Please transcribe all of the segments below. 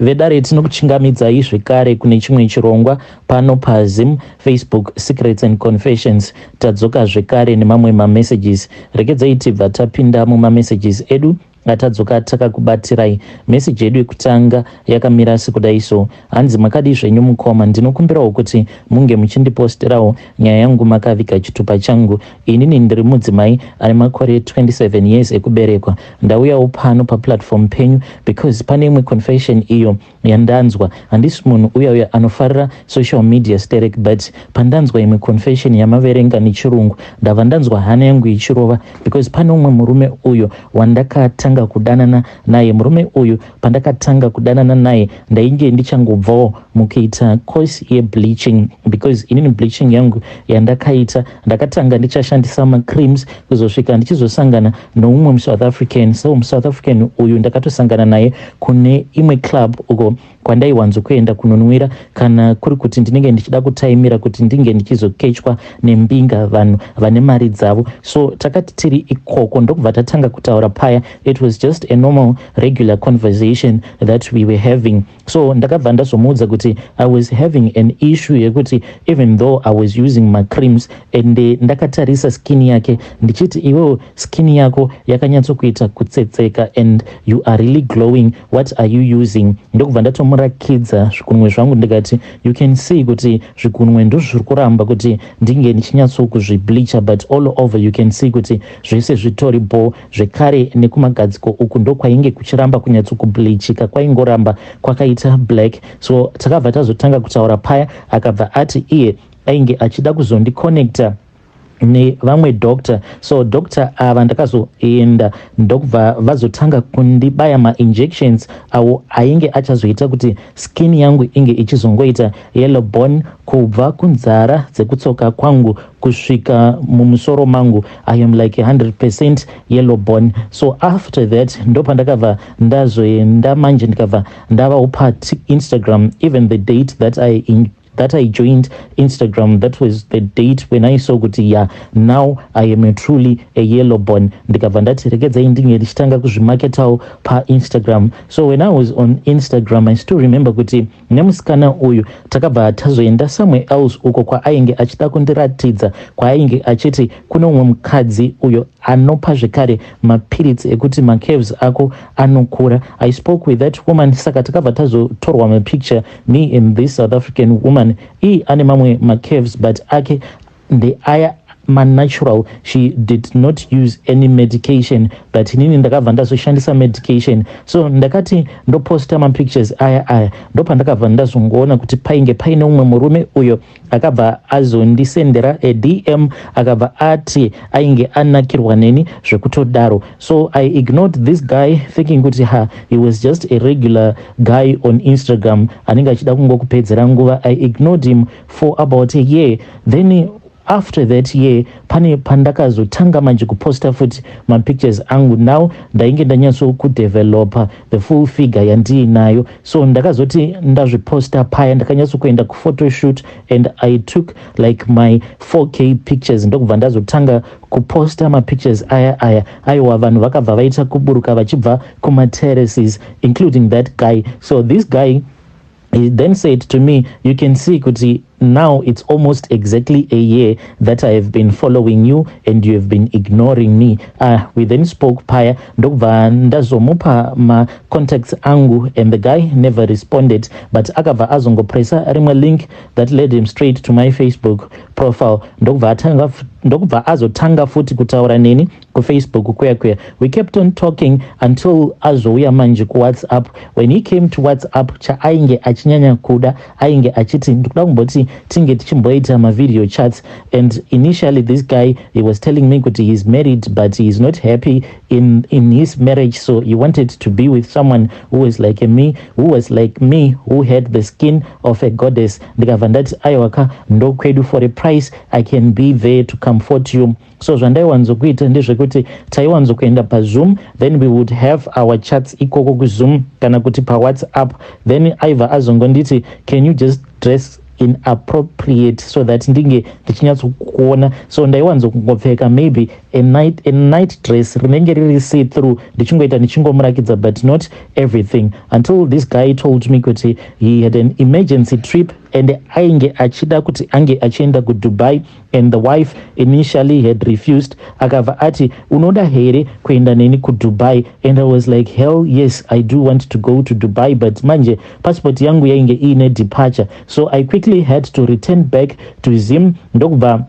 Vedare, tinokuchingamidzai zvekare kune chimwe chirongwa pano paZim Facebook Secrets and Confessions. Tadzoka zvekare nemamwe mamessages. Regedzai tibva tapinda mumamessages edu atadzoka takakubatirai. Meseji yedu yekutanga yakamira sekudai so. Hanzi, "Makadii zvenyu mukoma? Ndinokumbirawo kuti munge muchindiposterawo nyaya yangu makaviga chitupa changu. Inini ndiri mudzimai ane makore 27 years ekuberekwa. Ndauyawo pano paplatform penyu because pane imwe confession iyo yandanzwa. Handisi munhu uya uya anofarira social media sterek, but pandanzwa imwe confession yamaverenga nechirungu, ndabva ndanzwa hana yangu ichirova because pane umwe murume uyo wandakatanga kudanana naye. Murume uyu, pandakatanga kudanana naye, ndainge ndichangobvawo mukuita course yebleaching, because inini bleaching yangu yandakaita, ndakatanga ndichashandisa macreams kuzosvika ndichizosangana noumwe muSouth African. So muSouth African uyu ndakatosangana naye kune imwe club uko kwandaiwanzokuenda kunonwira kana kuri kuti ndinenge ndichida kutaimira kuti ndinge ndichizokechwa nembinga, vanhu vane mari dzavo. So takati tiri ikoko, ndokubva tatanga kutaura paya. It was just a normal regular conversation that we were having. So ndakabva ndazomuudza kuti I was having an issue yekuti even though I was using macreams, and ndakatarisa skin yake ndichiti, 'Iwewo, skin yako yakanyatsokuita kutsetseka and you are really glowing. What are you using?' Ndokubva ndatomurakidza zvikunwe zvangu, ndikati, 'You can see kuti zvikunwe ndozviri kuramba kuti ndinge ndichinyatsokuzvibleacha, but all over you can see kuti zvese zvitori bo zvekare. Nekumagadziko uku ndokwainge kuchiramba kunyatsokubleachika, kwaingoramba kwakaita black." So takabva tazotanga kutaura paya. Akabva ati iye ainge achida kuzondiconnecta nevamwe doctor. So doctor ava ndakazoenda, ndokubva vazotanga kundibaya mainjections awo ainge achazoita kuti skin yangu inge ichizongoita yellow bone kubva kunzara dzekutsoka kwangu kusvika mumusoro mangu. I am like 100% yellow bone. So after that ndopandakabva ndazoenda manje, ndikabva ndavawo paInstagram. Even the date that I joined Instagram, that was the date when I saw kuti, yeah, now I am a truly a yellow bone. Ndikabva ndati regedzai ndinge ndichitanga kuzvimaketawo paInstagram. So when I was on Instagram, I still remember kuti nemusikana uyu takabva tazoenda somewhere else uko kwaainge achida kundiratidza, kwaainge achiti kune umwe mukadzi uyo anopa zvekare mapiritsi ekuti macurves ako anokura. I spoke with that woman. Saka takabva tazotorwa mapicture, me and this South African woman. Ii ane mamwe macurves, but ake ndeaya manatural. She did not use any medication, but inini ndakabva ndazoshandisa medication. So ndakati ndoposta mapictures aya aya, ndopandakabva ndazongoona kuti painge paine umwe murume uyo akabva azondisendera aDM, akabva ati ainge anakirwa neni zvekutodaro. So I ignored this guy, thinking kuti ha, he was just a regular guy on Instagram anenge achida kungokupedzera nguva. I ignored him for about a year. Then after that year, pane pandakazotanga manje kuposta futi mapictures angu. Now ndainge ndanyatsokudevelopa the full figure yandiinayo. So ndakazoti ndazviposta paya, ndakanyatsokuenda kuphotoshoot and I took like my 4K pictures, ndokubva ndazotanga kuposta mapictures aya aya. Aiwa, vanhu vakabva vaita kuburuka vachibva kumaterraces, including that guy. So this guy, he then said to me, "You can see kuti now it's almost exactly a year that I have been following you and you have been ignoring me." We then spoke paya, ndokubva ndazomupa macontacts angu, and the guy never responded, but akabva azongopressa rimwe link that led him straight to my Facebook profile, ndokubva azotanga futi kutaura neni kuFacebook kuya kuya. We kept on talking until azouya manje kuWhatsApp. When he came to WhatsApp, chaainge achinyanya kuda, ainge achiti ndikuda kumboti tinge tichimboita mavideo chats. And initially this guy, he was telling me kuti he's married, but he is not happy in his marriage, so he wanted to be with someone who was like me, who was like me, who had the skin of a goddess. Ndikabva ndati, "Aiwaka, ndokwedu. For a price I can be there to comfort you." So zvandaiwanzokuita ndezvekuti taiwanzokuenda paZoom, then we would have our chats ikoko kuZoom kana kuti paWhatsApp. Then aibva azongonditi, "Can you just dress inappropriate so that ndinge ndichinyatsokuona?" So ndaiwanzokungopfeka maybe a night dress rinenge riri see through, ndichingoita ndichingomurakidza, but not everything, until this guy told me kuti he had an emergency trip and ainge achida kuti ange achienda kuDubai, and the wife initially had refused. Akabva ati, "Unoda here kuenda neni kuDubai?" And I was like, "Hell yes, I do want to go to Dubai." But manje passport yangu yainge iine departure, so I quickly had to return back to Zim. Ndokubva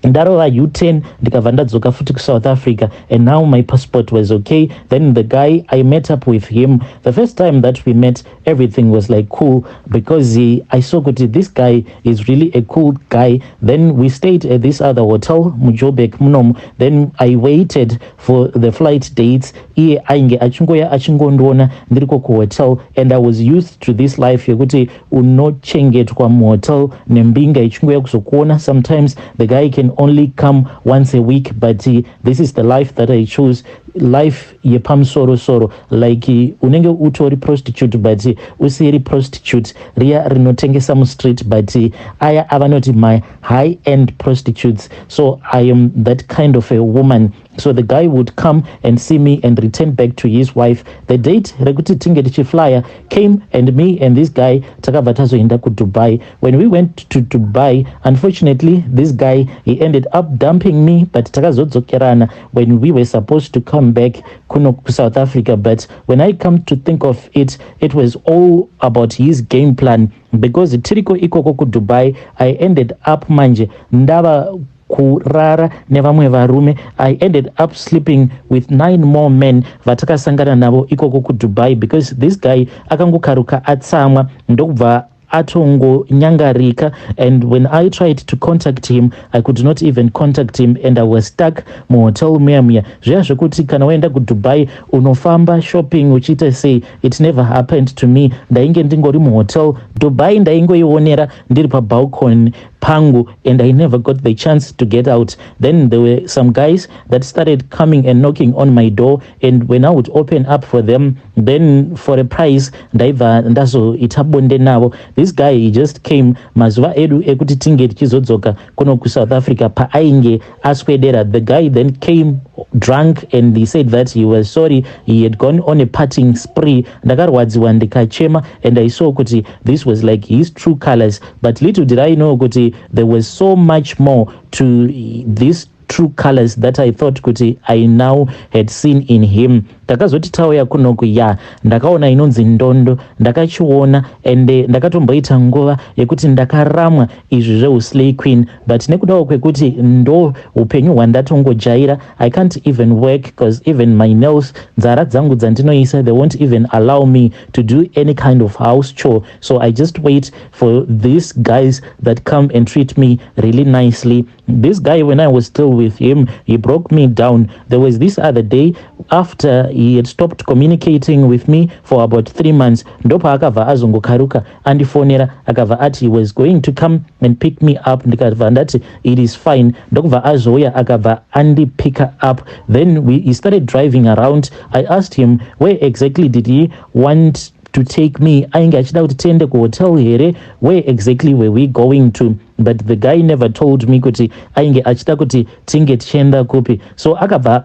ndarova U10, ndikabva ndadzoka futi kuSouth Africa, and now my passport was okay. Then the guy, I met up with him. The first time that we met, everything was like cool because I saw kuti this guy is really a cool guy. Then we stayed at this other hotel muJoburg munomu. Then I waited for the flight dates. Iye ainge achingoya achingondiona ndiriko kuhotel, and I was used to this life yekuti unochengetwa muhotel nembinga ichingoya kuzokuona. Sometimes the guy can only come once a week, but this is the life that I chose, life yepamusorosoro, like unenge utori prostitute but usiri prostitute riya rinotengesa mustreet, but aya avanoti my high end prostitutes. So I am that kind of a woman. So the guy would come and see me and return back to his wife. The date rekuti tinge tichiflya came, and me and this guy takabva tazoenda kuDubai. When we went to Dubai, unfortunately this guy, he ended up dumping me, but takazodzokerana when we were supposed to come back kuno kuSouth Africa. But when I come to think of it, it was all about his game plan, because tiriko ikoko kuDubai, I ended up manje ndava kurara nevamwe varume. I ended up sleeping with nine more men vatakasangana navo ikoko kuDubai, because this guy akangokaruka atsamwa, ndokubva atongonyangarika. And when I tried to contact him, I could not even contact him, and I was stuck muhotel muya muya. Zviya zvekuti kana waenda kuDubai unofamba shopping uchiita sei, it never happened to me. Ndainge ndingori muhotel. Dubai ndaingoionera ndiri pabalcony pangu, and I never got the chance to get out. Then there were some guys that started coming and knocking on my door, and when I would open up for them, then for a price ndaibva ndazoita bonde navo. This guy, he just came mazuva edu ekuti tinge tichizodzoka kuno kuSouth Africa paainge aswedera. The guy then came drunk and he said that he was sorry, he had gone on a partying spree. Ndakarwadziwa, ndikachema, and I saw kuti this was like his true colors. But little did I know kuti there was so much more to this true colors that I thought kuti I now had seen in him. Takazoti tauya kunoku, ya, ndakaona inonzi ndondo, ndakachiona, ende ndakatomboita nguva yekuti ndakaramwa izvi zveuslay queen, but nekudawo kwekuti ndo upenyu hwandatongojaira, I can't even work because even my nails, nzara dzangu dzandinoisa, they won't even allow me to do any kind of house chore. So I just wait for these guys that come and treat me really nicely. This guy, when I was still with him, he broke me down. There was this other day, after he had stopped communicating with me for about 3 months, ndopaakabva azongokaruka andifonera, akabva ati he was going to come and pick me up. Ndikabva ndati it is fine. Ndokubva azouya, akabva andipicka up. Then he started driving around. I asked him where exactly did he want to take me. Ainge achida kuti tiende kuhotel here? Where exactly were we going to? But the guy never told me kuti ainge achida kuti tinge tichienda kupi. So akabva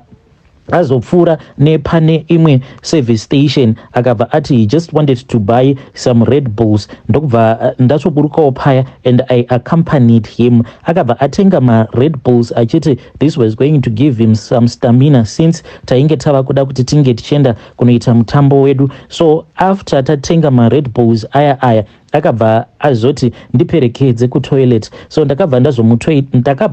azopfuura nepane imwe service station, akabva ati he just wanted to buy some Red Bulls. Ndokubva ndatoburukawo paya and I accompanied him. Akabva atenga maRed Bulls achiti this was going to give him some stamina, since tainge tava kuda kuti tinge tichienda kunoita mutambo wedu. So after tatenga maRed Bulls aya aya, akabva azoti ndiperekedze kutoilet. So ndakabva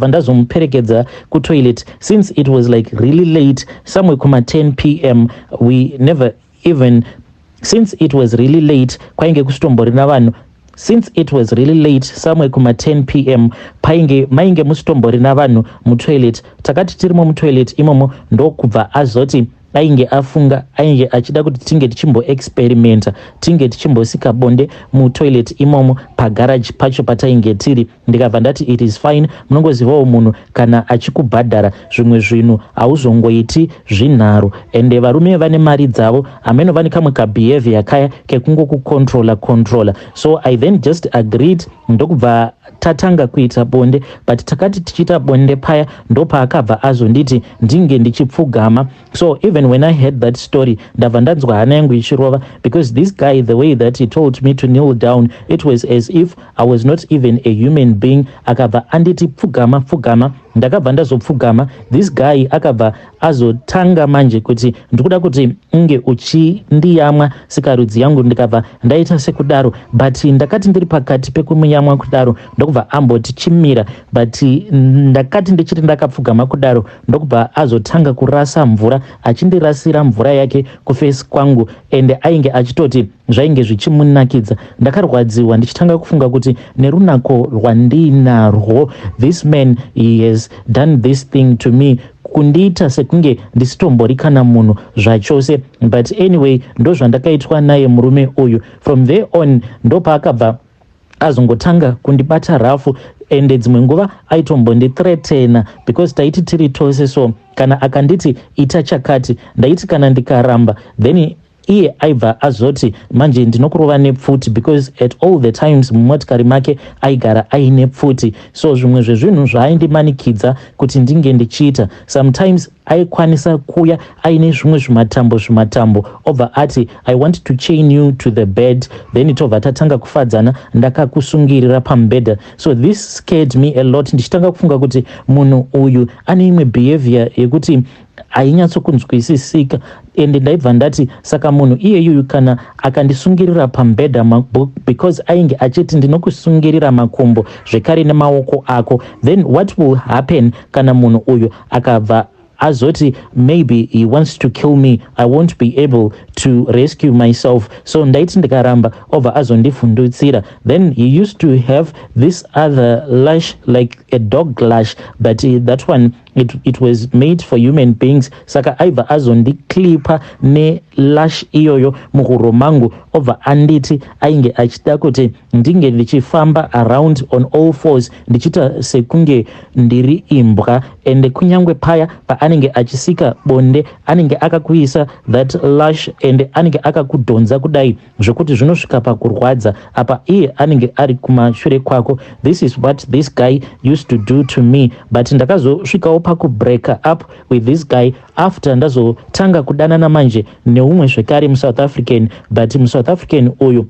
ndazomuperekedza kutoilet. Since it was like really late, somewhere kuma 10 p.m., we never even, since it was really late, kwainge kusitomborina vanhu. Since it was really late, somewhere kuma 10 p.m., painge mainge musitomborina vanhu mutoilet. Takati tirimo mutoilet imomo, ndokubva azoti Ainge afunga, ainge achida kuti tinge tichimboexperimenta, tinge tichimbosika bonde mutoilet imomo pagaraji pacho patainge tiri. Ndikabva ndati it is fine. Munongozivawo munhu kana achikubhadhara zvimwe zvinhu hauzongoiti zvinharo, ende varume vane mari dzavo hameno vane kamwe kabehavior kaya kekungokucontrola controla. So I then just agreed, ndokubva tatanga kuita bonde. But takati tichiita bonde paya, ndopaakabva azonditi ndinge ndichipfugama. So even when I heard that story, ndabva ndanzwa hana yangu ichirova, because this guy, the way that he told me to kneel down, it was as if I was not even a human being. Akabva anditi pfugama, pfugama. Ndakabva ndazopfugama. This guy akabva azotanga manje kuti ndikuda kuti unge uchindiyamwa sikarudzi yangu. Ndikabva ndaita sekudaro, but ndakati ndiri pakati pekumuyamwa kudaro, ndokubva amboti chimira. But ndakati ndichiri ndakapfugama kudaro, ndokubva azotanga kurasa mvura, achindirasira mvura yake kuface kwangu, ende ainge achitoti zvainge zvichimunakidza. Ndakarwadziwa ndichitanga kufunga kuti nerunako rwandinarwo, this man, he has done this thing to me, kundiita sekunge ndisitombori kana munhu zvachose. But anyway, ndozvandakaitwa naye murume uyu. From there on, ndopaakabva azongotanga kundibata rough, ende dzimwe nguva aitombondithreatena, because taiti tiri tose, so kana akanditi ita chakati, ndaiti kana ndikaramba, then iye aibva azoti manje ndinokurova nepfuti, because at all the times mumotikari make aigara aine pfuti. So zvimwe zvezvinhu zvaaindimanikidza kuti ndinge ndichiita, sometimes aikwanisa kuya aine zvimwe zvimatambo zvimatambo, obva ati, "I want to chain you to the bed," then tobva tatanga kufadzana ndakakusungirira pamubhedha. So this scared me a lot, ndichitanga kufunga kuti munhu uyu ane imwe behavior yekuti hainyatsokunzwisisika. Ende ndaibva ndati saka munhu iyeyuyu kana akandisungirira pamubhedha, because ainge achiti ndinokusungirira makumbo zvekare nemaoko ako, then what will happen kana munhu uyu akabva azoti maybe he wants to kill me? I won't be able to rescue myself. So ndaiti ndikaramba, obva azondivhundutsira. Then he used to have this other lash, like a dog lash, but that one, it was made for human beings. Saka aibva azondiclipa nelash iyoyo muhuro mangu, obva anditi ainge achida kuti ndinge ndichifamba around on all fours, ndichiita sekunge ndiri imbwa. Ende kunyange paya paanenge achisika bonde, anenge akakuisa that lash and anenge akakudhonza kudai zvokuti zvinosvika pakurwadza, apa iye anenge ari kumashure kwako. This is what this guy used to do to me. But ndakazosvikawo pakubreaka up with this guy after ndazotanga kudanana manje neumwe zvekare muSouth African. But muSouth African uyu,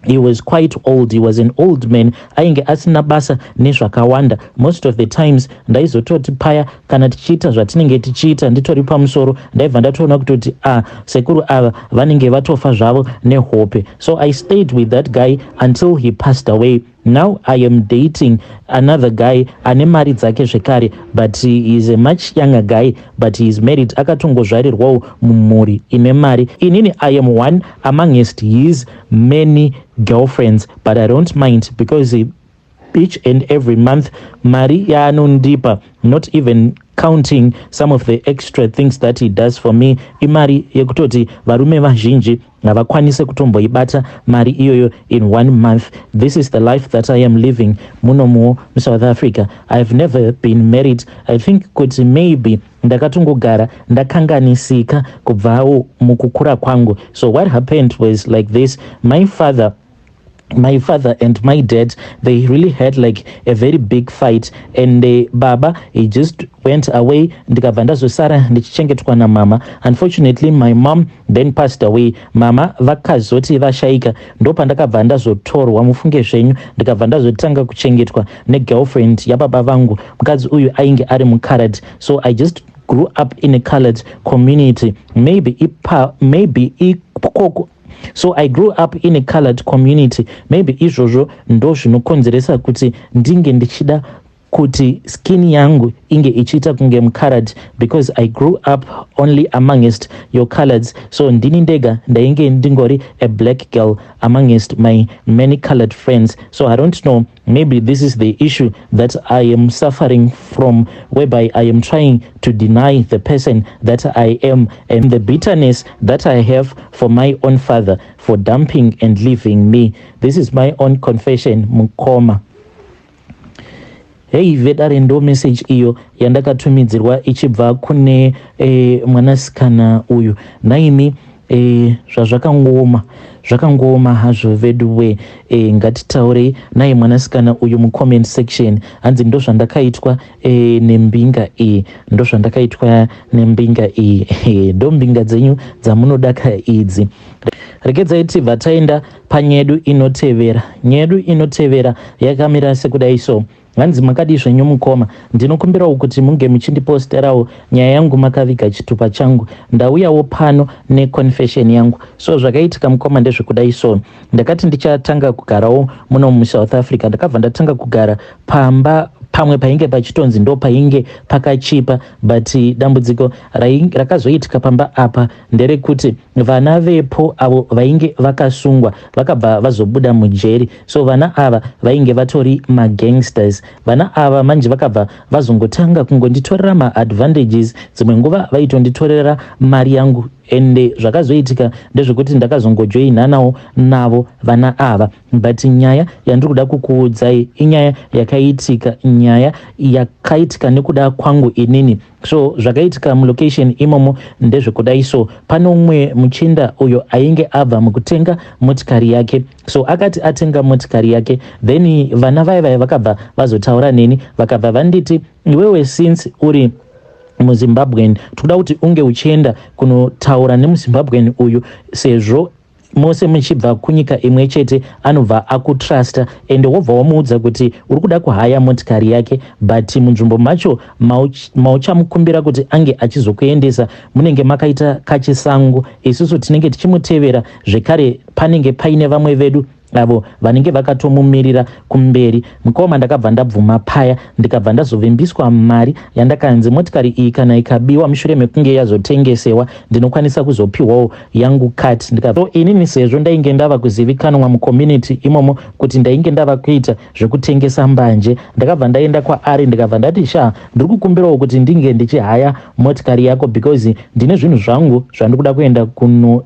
he was quite old. He was an old man, ainge asina basa nezvakawanda. Most of the times ndaizototi paya kana tichiita zvatinenge tichiita, nditori pamusoro, ndaibva ndatoona kutoti ah, sekuru ava vanenge vatofa zvavo nehope. So I stayed with that guy until he passed away. Now I am dating another guy ane mari dzake zvekare, but he is a much younger guy, but he is married, akatongozvarirwawo mumhuri ine mari. Inini I am one amongst his many girlfriends, but I don't mind because each and every month mari yaanondipa, not even counting some of the extra things that he does for me, imari yekutoti varume vazhinji havakwanise kutomboibata mari iyoyo in one month. This is the life that I am living munomuwo muSouth Africa. I've never been married. I think kuti maybe ndakatongogara ndakanganisika kubvawo mukukura kwangu. So what happened was like this: My father and my dad, they really had like a very big fight, and baba, he just went away. Ndikabva ndazosara ndichichengetwa namama. Unfortunately, my mom then passed away. Mama vakazoti vashaika, ndopandakabva ndazotorwa, mufunge zvenyu. Ndikabva ndazotanga kuchengetwa negirlfriend yababa vangu. Mukadzi uyu ainge ari mucolored, so I just grew up in a colored community. Maybe ipa, maybe ikoko. So I grew up in a colored community. Maybe izvozvo ndo zvinokonzeresa kuti ndinge ndichida kuti skin yangu inge ichiita kunge mucolored, because I grew up only amongst your coloreds. So ndini ndega ndainge ndingori a black girl amongst my many colored friends. So I don't know. Maybe this is the issue that I am suffering from, whereby I am trying to deny the person that I am and the bitterness that I have for my own father for dumping and leaving me. This is my own confession, mukoma. Hei vedare, ndo message iyo yandakatumidzirwa ichibva kune mwanasikana uyu. Naimi zvazvakangooma, zvakangooma hazvo vedu. Ngatitaurei naye mwanasikana uyu mucomment section. Hanzi ndo zvandakaitwa nembinga iyi, ndo zvandakaitwa nembinga iyi. Ndo mbinga dzenyu dzamunodaka idzi. Regedzai tibva taenda panyedu inotevera. Nyedu inotevera yakamira sekudai so. Hanzi, "Makadi zvenyu mukoma? Ndinokumbirawo kuti munge muchindiposterawo nyaya yangu makaviga chitupa changu. Ndauyawo pano neconfession yangu. So zvakaitika mukoma ndezvekudai so. Ndakati ndichatanga kugarawo muno muSouth Africa, ndakabva ndatanga kugara pamba pamwe painge pachitonzi ndo painge pakachipa, but dambudziko rakazoitika pamba apa nderekuti vana vepo avo vainge vakasungwa vakabva vazobuda mujeri. So vana ava vainge vatori magangsters. Vana ava manje vakabva vazongotanga kungonditorera maadvantages. Dzimwe nguva vaitonditorera mari yangu. Ende zvakazoitika ndezvekuti ndakazongojoinanawo navo vana ava. But nyaya yandiri kuda kukuudzai inyaya yakaitika, nyaya yakaitika nekuda kwangu inini. So zvakaitika mulocation imomo ndezvekudai so. Pane umwe muchinda uyo ainge abva mukutenga motikari yake. So akati atenga motikari yake, then vana vaya vaya vakabva vazotaura neni, vakabva vanditi, 'Iwewe, since uri muZimbabwean, toda kuti unge uchienda kunotaura nemuZimbabwean uyu, sezvo mose muchibva kunyika imwe chete, anobva akutrusta. Ende wobva wamuudza kuti uri kuda kuhaya motikari yake, but munzvimbo macho mauchamukumbira kuti ange achizokuendesa munenge makaita kachisango. Isusu tinenge tichimutevera zvekare, panenge paine vamwe vedu avo vanenge vakatomumirira kumberi.' Mukoma, ndakabva ndabvuma paya, ndikabva ndazovimbiswa mari yandakanzi motikari iyi kana ikabiwa mushure mekunge yazotengesewa, ndinokwanisa kuzopiwawo yangu cut. So inini, sezvo ndainge ndava kuzivikanwa mucommunity imomo kuti ndainge ndava kuita zvekutengesa mbanje, ndakabva ndaenda kwaari, ndikabva ndati, 'Sha, ndiri kukumbirawo kuti ndinge ndichihaya motikari yako because ndine zvinhu zvangu zvandiri kuda kuenda kuno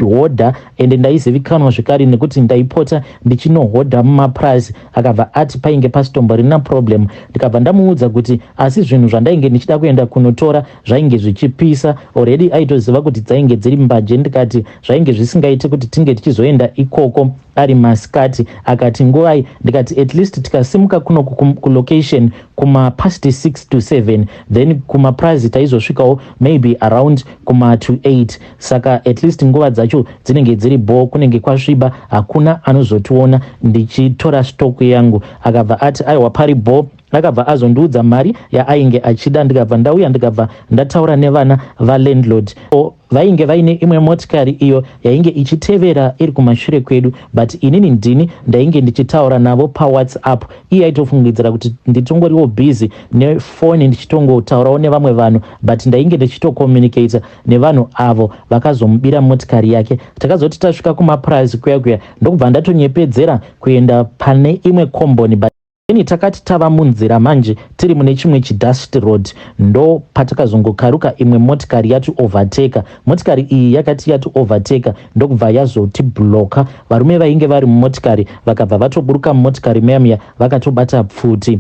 hodha.' Ende ndaizivikanwa zvekare nekuti ndaipota ndichinohodha mumapurazi. Akabva ati painge pasitomborina problem. Ndikabva ndamuudza kuti asi zvinhu zvandainge ndichida kuenda kunotora zvainge zvichipisa. Already aitoziva kuti dzainge dziri mbanje. Ndikati zvainge zvisingaiti kuti tinge tichizoenda ikoko ari masikati. Akati, 'Nguvai?' Ndikati, 'At least tikasimuka kuno kulocation kuma past 6 to 7, then kumapurazi taizosvikawo maybe around kuma to 8. Saka at least nguva dzacho dzinenge dziri bo, kunenge kwasviba, hakuna anozotiona ndichitora stock yangu.' Akabva ati, 'Aiwa, pari bo.' Akabva azondiudza mari yaainge achida. Ndikabva ndauya, ndikabva ndataura nevana valandlord. Vainge vaine imwe motikari iyo yainge ichitevera iri kumashure kwedu, but inini ndini ndainge ndichitaura navo paWhatsApp. Iye aitofungidzira kuti nditongoriwo busy nefoni ndichitongotaurawo nevamwe vanhu, but ndainge ndichitocommunicata nevanhu avo vakazomubira motikari yake. Takazoti tasvika kumapurazi kuya kuya, ndokubva ndatonyepedzera kuenda pane imwe komboni. Then takati tava munzira manje, tiri mune chimwe chidust road, ndo patakazongokaruka imwe motikari yati overtaka. Motikari iyi yakati yati overtaka, ndokubva yazotibloka. Varume vainge vari mumotikari vakabva vatoburuka mumotikari muya muya vakatobata pfuti.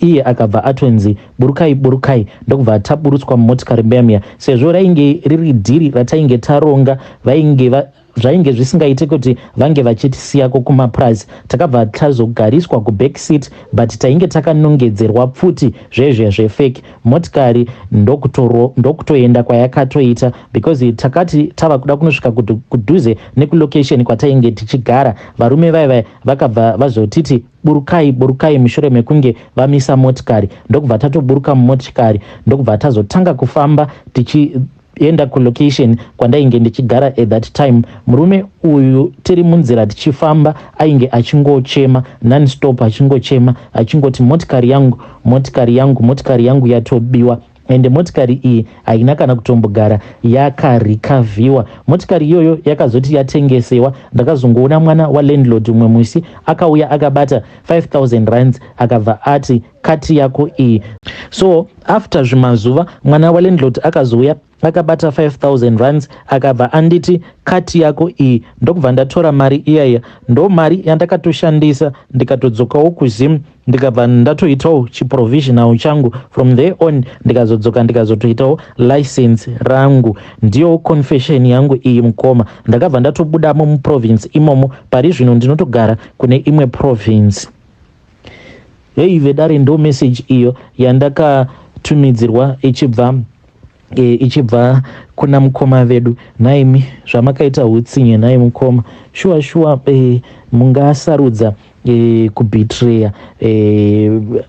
Iye akabva atonzi, 'Burukai, burukai.' Ndokubva taburutswa mumotikari muya muya. Sezvo rainge riri dhiri ratainge taronga, vainge zvainge zvisingaiti kuti vange vachitisiyako kumapurazi. Takabva tazogariswa kuback seat, but tainge takanongedzerwa pfuti zvezve zvefake. Motikari ndokutoenda kwayakatoita, because takati tava kuda kunosvika kudhuze nekulocation kwatainge tichigara, varume vaiva vakabva vazotiti, 'Burukai, burukai,' mushure mekunge vamisa motikari. Ndokubva tatoburuka mumotikari, ndokubva tazotanga kufamba tichienda kulocation kwandainge ndichigara at that time. Murume uyu, tiri munzira tichifamba, ainge achingochema nonstop, achingochema achingoti, 'Motikari yangu, motikari yangu, motikari yangu yatobiwa.' Ende motikari iyi haina kana kutombogara yakarikavhiwa. Motikari iyoyo yakazoti yatengesewa, ndakazongoona mwana walandlord umwe musi akauya akabata 5000 rands, akabva ati, "Kati yako iyi." So after zvimazuva mwana walandlord akazouya akabata 5000 rands, akabva anditi, "Kati yako iyi." Ndokubva ndatora mari iyaya, ndo mari yandakatoshandisa, ndikatodzokawo kuZim, ndikabva ndatoitawo chiprovisional changu. From there on ndikazodzoka, ndikazotoitawo license rangu. Ndiyo confession yangu iyi, mukoma. Ndakabva ndatobudamo muprovince imomo. Pari zvino ndinotogara kune imwe province. Hei vedare, ndo message iyo yandakatumidzirwa ichibva kuna mukoma vedu. Naimi zvamakaita utsinye nhai mukoma, shuwa shuwa mungasarudza kubhitreya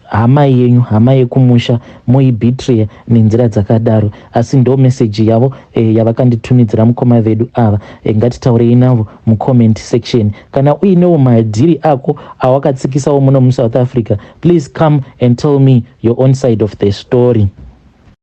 hama yenyu, hama yekumusha, moibhitreya nenzira dzakadaro? Asi ndo meseji yavo yavakanditumidzira mukoma vedu ava. Ngatitaurei navo mucomment section. Kana uinewo madhiri ako awakatsikisawo muno muSouth Africa, please come and tell me your own side of the story.